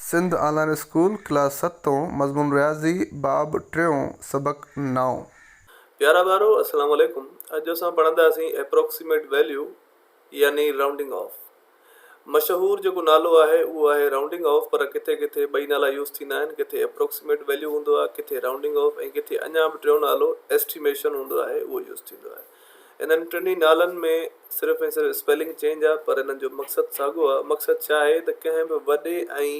سنڌ آن line school class ستون مضمون رياضي باب ٽيون سبق نائون. پيارا ٻارو السلام عليڪم اڄ اسان پڙهنداسين ايپروڪسيميٽ ويليو يعني رائونڊنگ آف مشهور جيڪو نالو آهي اهو آهي رائونڊنگ آف پر ڪٿي ڪٿي ٻئي نالا يوز ٿيندا آهن ڪٿي ايپروڪسيميٽ ويليو هوندو آهي ڪٿي رائونڊنگ آف ۽ ڪٿي اڃا به ٽيون نالو ايسٽيميشن هوندو آهي اهو يوز ٿيندو آهي انهن ٽنهي نالن ۾ صرف ۽ صرف اسپيلنگ چينج آ پر انهن جو مقصد ساڳيو آ. مقصد ڇا آهي ته ڪنهن به وڏي ۽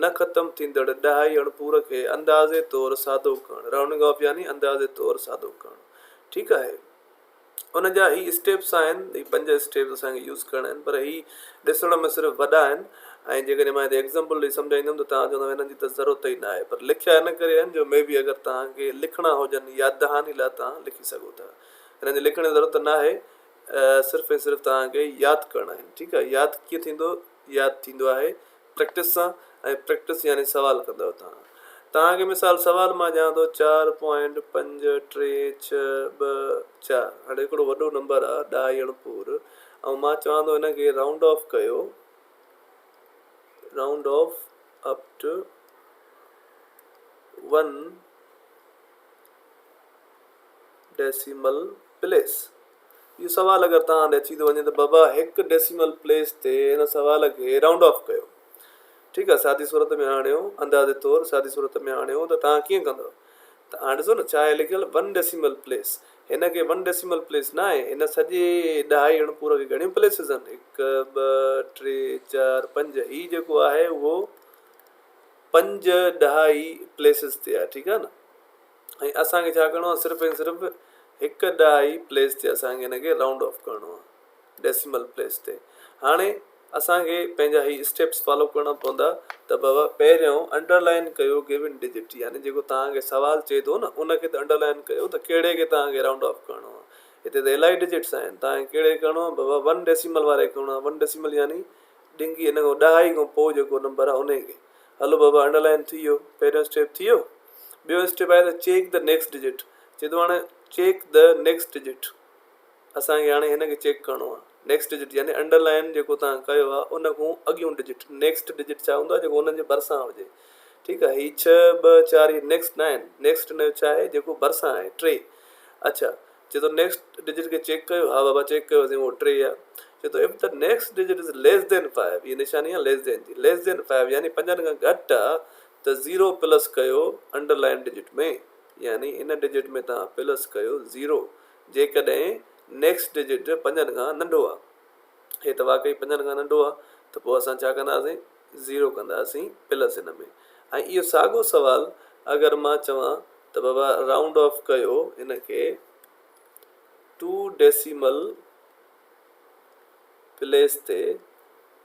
نه ختم ٿيندڙ ڏهائي اڻپور کي اندازي طور سادو ڪرڻ، Rounding off يعني اندازي طور سادو ڪرڻ. ٺيڪ آهي. ان جا هي اسٽيپس آهن، هي پنج اسٽيپس اسان کي يوز ڪرڻا آهن پر هي ڏسڻ ۾ صرف وڏا آهن ۽ جيڪڏهن مان هتي ايگزامپل ڏئي سمجهائيندم ته توهان چوندؤ هنن جي ته ضرورت ئي ناهي پر لکيا ان ڪري آهن جو مي بي اگر توهان کي لکڻا هجن ياد دهاني لاء توهان لکي سگهو ٿا. هنن جي لکڻ جي ضرورت نه آهي صرف ۽ صرف توهان کي ياد ڪرڻا آهن ٺيڪ آهي ياد ڪيئن ٿيندو ياد ٿيندو آهي پريڪٽس سان ۽ پريڪٽس يعني سوال ڪندو توهان توهان کي مثال سوال مان ڏيان ٿو چار پوائنٽ پنج ٽي ڇهه ٻه چار هاڻي هڪڙو وڏو نمبر آهي ڏهائي اڻپور ۽ مان چوان ٿو هن کي رائونڊ آف ڪيو round off up to one decimal place. اهو سوال اگر توهان ڏي اچي ٿو وڃي ته بابا هڪ ڊيسيمل پليس تي هن سوال کي رائونڊ آف ڪيو ٺيڪ آهي سادي صورت ۾ آڻيو اندازي طور سادي صورت ۾ آڻيو ته توهان ڪيئن ڪندو ته هاڻي ڏسو نه ڇا آهي لکيل ون ڊيسيمل پليس هن کي ون ڊيسيمل پليس نه آهي هن سڄي ڏهائي اڻپور کي گهڻيون پليسز آهن هڪ ٻه ٽي چار پنج هي جيڪو آهي اهو پنج ڏهائي پليسز تي آهي ٺيڪ آهي نه ۽ اسان کي ڇا ڪرڻو آهي صرف ۽ صرف هڪ ڏهائي پليس تي اسان کي هن کي رائونڊ آف ڪرڻو آهي ڊيسيمل پليس تي هاڻي اسان کي پنهنجا هي اسٽيپس فالو ڪرڻا پوندا ته بابا پهريون انڊرلائن ڪيو گيون ڊجٽ يعني جيڪو توهان کي سوال چئي ٿو نه ان کي ته انڊرلائن ڪيو ته ڪهڙي کي توهان کي رائونڊ آف ڪرڻو آهي هتي ته الاهي ڊجٽس آهن توهان کي ڪهڙي ڪرڻو آهي بابا ون ڊيسيمل واري ڪرڻو آهي ون ڊيسيمل يعني ڏنگي ان کان ڏهائي کان پوء جيڪو نمبر آهي ان کي هلو بابا انڊرلائن ٿي ويو پهريون اسٽيپ ٿي ويو ٻيو اسٽيپ آهي ته چيڪ the next digit چئي ٿو هاڻي چيڪ the next digit اسان کي هاڻي هن کي چيڪ ڪرڻو آهي نيڪسٽ ڊجٽ يعني انڊر لائن جيڪو تان ڪيو آهي ان کان اڳيون ڊجٽ نيڪسٽ ڊجٽ ڇا هوندو آهي جيڪو انهن جي ڀرسان هجي ٺيڪ آهي هي ڇهه ٻه چار هي نيڪسٽ نه آهن نيڪسٽ هن جو ڇا آهي جيڪو ڀرسان آهي ٽي اڇا چئي ٿو نيڪسٽ ڊجٽ کي چيڪ ڪيو ها بابا چيڪ ڪيوسين اهو ٽي آهي چئي ٿو if the next digit is less than five هي نشاني آهي ليس دين جي ليس دين فائيو يعني پنجن کان گهٽ آهي ته زيرو پلس ڪيو انڊر لائن ڊجٽ ۾ يعني ان ڊجٽ ۾ توهان پلس ڪيو زيرو جيڪڏهن نيڪسٽ ڊجٽ پنجن کان ننڍو آ هي ته واقعي پنجن کان ننڍو آ ته پوء اسان ڇا ڪنداسين زيرو ڪنداسين پلس ان ۾ ۽ اهو ساڳو سوال اگر مان چوان ته بابا رائونڊ آف ڪيو ان کي ٽو ڊيسيمل پليس تي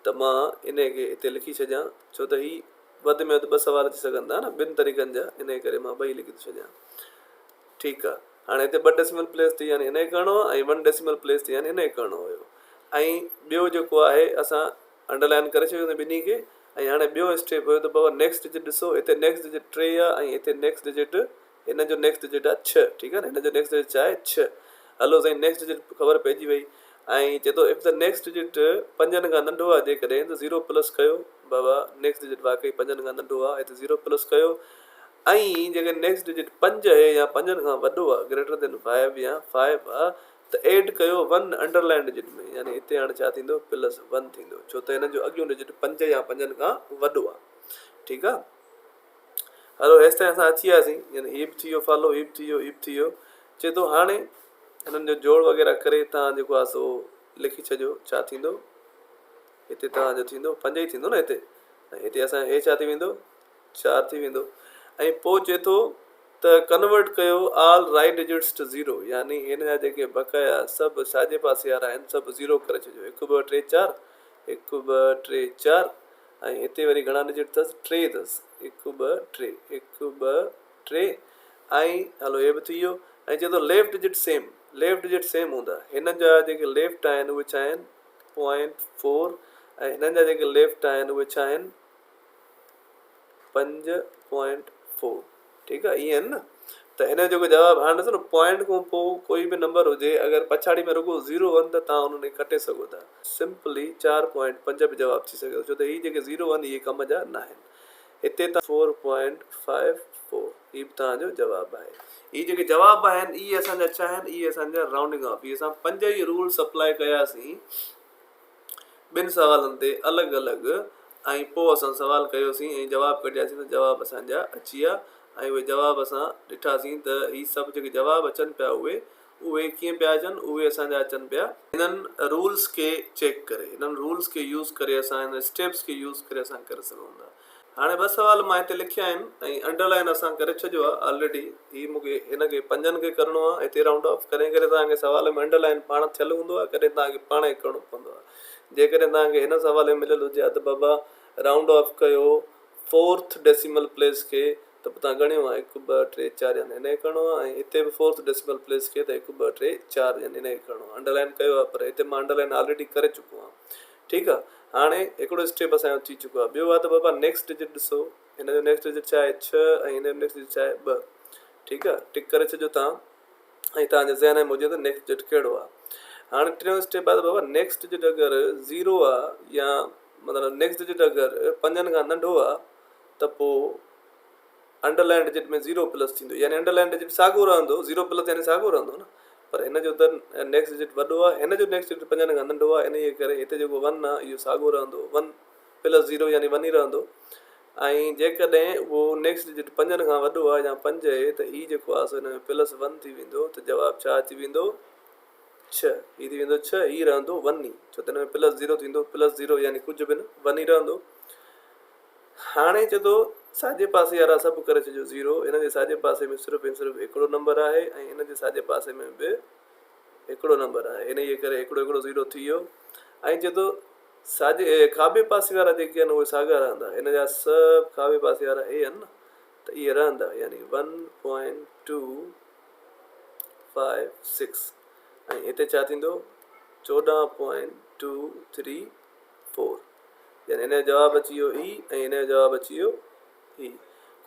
ته مان انهي کي هتي لکي ڇڏيان ڇو ته هي وڌ ۾ وڌ ٻه سوال اچي سگهن ٿا نه ٻن طريقن جا انهي ڪري مان ٻئي لکي ٿو ڇڏيان ٺيڪ آ هاڻي هتي ٻه ڊيسيمل پليس تي يعني انهي ڪرڻو آ ۽ ون ڊيسيمل پليس تي يعني انهي ڪرڻو هيو ۽ ٻيو جيڪو آهي اسان انڊرلائن ڪري ڇڏيو ٻنهي کي ۽ هاڻي ٻيو اسٽيپ هيو ته بابا نيڪسٽ ڊجٽ ڏسو هتي نيڪسٽ ڊجٽ ٽي آ ۽ هتي نيڪسٽ ڊجٽ هن جو نيڪسٽ ڊجٽ آ ڇهه ٺيڪ آ نه هن جو نيڪسٽ ڊجٽ ڇا آهي ڇهه هلو سائين نيڪسٽ ڊجٽ خبر پئجي وئي ۽ چئي ٿو if the next digit پنجن کان ننڍو آ جيڪڏهن ته زيرو پلس ڪيو بابا نيڪسٽ ڊجٽ واقعي پنجن کان ننڍو آ هتي زيرو پلس ڪيو ۽ جيڪڏهن نيڪسٽ ڊجٽ پنج آهي يا پنجن کان وڏو آ گريٽر دين فائيو يا فائيو آ ته ايڊ ڪيو ون انڊر لائن ڊجٽ ۾ يعني هتي هاڻي ڇا ٿيندو پلس ون ٿيندو ڇو ته هن جو اڳيون ڊجٽ پنج يا پنجن کان وڏو آ ٺيڪ آ هلو هيستائين اسان اچي وياسين يعني هي به ٿي ويو فالو هي به ٿي ويو هي به ٿي ويو چئي ٿو هاڻي هنن جو جوڙ وغيره ڪري تان جيڪو آهي سو لکي ڇڏيو ڇا ٿيندو هتي تان جو ٿيندو پنج ئي ٿيندو نه هتي ۽ هتي اسان هي ڇا ٿي ويندو چار ٿي ويندو ۽ پوء چئي ٿو ته ڪنورٽ ڪيو all right digits to zero يعني هن جا جيڪي بقايا سڀ ساڄي پاسي وارا آهن سڀ زيرو ڪري ڇڏيو هڪ ٻه ٽي چار هڪ ٻه ٽي چار ۽ هتي وري گهڻا ڊجٽ اٿس ٽي اٿس هڪ ٻه ٽي هڪ ٻه ٽي ۽ هلو هي به ٿي ويو ۽ چئي ٿو left digit same left digit same هوندا هن جا جيڪي ليفٽ آهن اهي ڇا آهن پوائنٽ فور ۽ هنن جا جيڪي ليفٽ آهن اهي ڇا آهن پنج پوائنٽ فور ٺيڪ آ ائين آهن نه ته هن جو جيڪو جواب هاڻ ڏسو نه پوائنٽ کان پوء ڪوئي به نمبر هجي اگر پڇاڙي ۾ رڳو زيرو ون ته تان انهن کي ڪٽي سگهو ٿا سمپلي چار پوائنٽ پنج به جواب ٿي سگهي ٿو ڇو ته هي جيڪي زيرو ون اهي ڪم جا ناهن. هتي ته فور پوائنٽ فائيو فور هي به توهان جو جواب آهي. هي جيڪي جواب آهن اهي اسان جا ڇا آهن؟ اهي اسان جا رائونڊنگ آف. هي اسان پنج ئي رولس اپلائي ڪياسين ٻن سوالن تي الڳ الڳ ۽ پوء اسان سوال ڪيوسين ۽ جواب ڪڍياسين ته جواب اسان جا اچي ويا ۽ اهي جواب اسان ڏٺاسين ته هي سڀ جيڪي جواب اچن پيا اهي اهي ڪيئن پيا اچن اهي اسان جا اچن پيا انهن رولس کي چيڪ ڪري انهن رولس کي يوز ڪري اسان انهن اسٽيپس کي يوز ڪري اسان ڪري سگهون ٿا. هاڻي ٻه سوال مان هتي لکيا آهن ۽ انڊر لائن اسان ڪري ڇڏيو آهي آلريڊي هي مون کي هن کي پنجن کي ڪرڻو آهي هتي رائونڊ آف ڪڏهن ڪڏهن توهان کي سوال ۾ انڊر لائن پاڻ ٿيل هوندو آهي ڪڏهن توهان کي پاڻ ئي ڪرڻو پوندو آهي جيڪڏهن توهان کي هن سوال ۾ مليل هجي ها ته بابا رائونڊ آف ڪيو فورٿ ڊيسيمل پليس کي ته پوء توهان ڳڻيو ها هڪ ٻه ٽي چار يعني هن کي ڪرڻو آهي ۽ هتي به فورٿ ڊيسيمل پليس کي ته هڪ ٻه ٽي چار يعني هن کي ڪرڻو آهي انڊر لائن ڪيو آهي پر هتي مان انڊر لائن آلريڊي ڪري چڪو آهيان ٺيڪ آ هاڻي هڪڙو اسٽيپ اسان جو ٿي چڪو آ ٻيو آ ته بابا نيڪسٽ ڊجٽ ڏسو هن جو نيڪسٽ ڊجٽ ڇا آهي ڇهه ۽ هن جو نيڪسٽ ڊجٽ ڇا آهي ٻه ٺيڪ آ ٽڪ ڪري ڇڏيو تان ۽ تان جي ذهن ۾ هجي ته نيڪسٽ ڊجٽ ڪهڙو آ هاڻي ٽيون اسٽيپ آ ته بابا نيڪسٽ ڊجٽ اگر زيرو آ يا مطلب نيڪسٽ ڊجٽ اگر پنجن کان ننڍو آ ته پو under line digit ۾ zero plus ٿيندو يعني انڊر لائن ڊجٽ ساڳو رهندو زيرو پلس يعني ساڳو رهندو نه پر هن جو ته نيڪسٽ ڊجٽ وڏو آهي هن جو نيڪسٽ ڊجٽ پنجن کان ننڍو آهي انهيء ڪري هتي جيڪو ون آهي اهو ساڳو رهندو ون پلس زيرو يعني ون ئي رهندو ۽ جيڪڏهن اهو نيڪسٽ ڊجٽ پنجن کان وڏو آهي يا پنج آهي ته هي جيڪو آهي سو هن ۾ پلس ون ٿي ويندو ته جواب ڇا اچي ويندو ڇهه هي ٿي ويندو ڇهه هي رهندو ون ئي ڇو ته هن ۾ پلس زيرو ٿيندو پلس زيرو يعني ڪجهه به نه ون ئي رهندو هاڻي چئي ٿو ساڄي پاسي وارا سڀ ڪري ڇڏيو زيرو، هن جي ساڄي پاسي ۾ صرف ۽ صرف هڪڙو نمبر آهي ۽ هن جي ساڄي پاسي ۾ به هڪڙو نمبر آهي انهيء ڪري هڪڙو هڪڙو زيرو ٿي ويو ۽ چئي ٿو ساڄي کاٻي پاسي وارا جيڪي آهن اهي ساڳا رهندا هن جا سڀ کاٻي پاسي وارا اهي آهن نه ته اهي رهندا يعني one point two five six ۽ هتي ڇا ٿيندو 14 پوائنٽ ٽو ٿري فور يعني ان جو جواب اچي ويو اي ۽ ان جو جواب اچي ويو اي.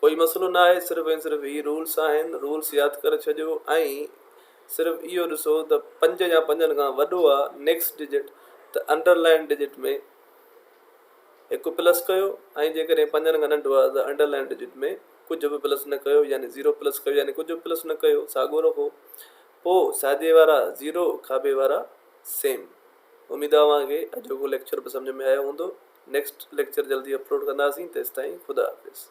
ڪوئي مسئلو نه آهي صرف ۽ صرف هي رولس آهن رولس ياد ڪري ڇڏيو ۽ صرف اهو ڏسو ته پنج يا پنجن کان وڏو آ نيڪسٽ ڊجٽ ته انڊر لائن ڊجٽ ۾ هڪ پلس ڪيو ۽ جيڪڏهن پنجن کان ننڍو آ ته انڊر لائن ڊجٽ ۾ ڪجهه به پلس نه ڪيو يعني زيرو پلس ڪيو يعني ڪجهه به پلس نه ڪيو ساڳو رکو پو ساڄي وارا زيرو کاٻي وارا سيم. اميد آ اوهان کي اڄوڪو ليڪچر به سمجهه ۾ آيو هوندو. نيڪسٽ ليڪچر جلدي اپلوڊ ڪنداسين تيستائين خدا حافظ.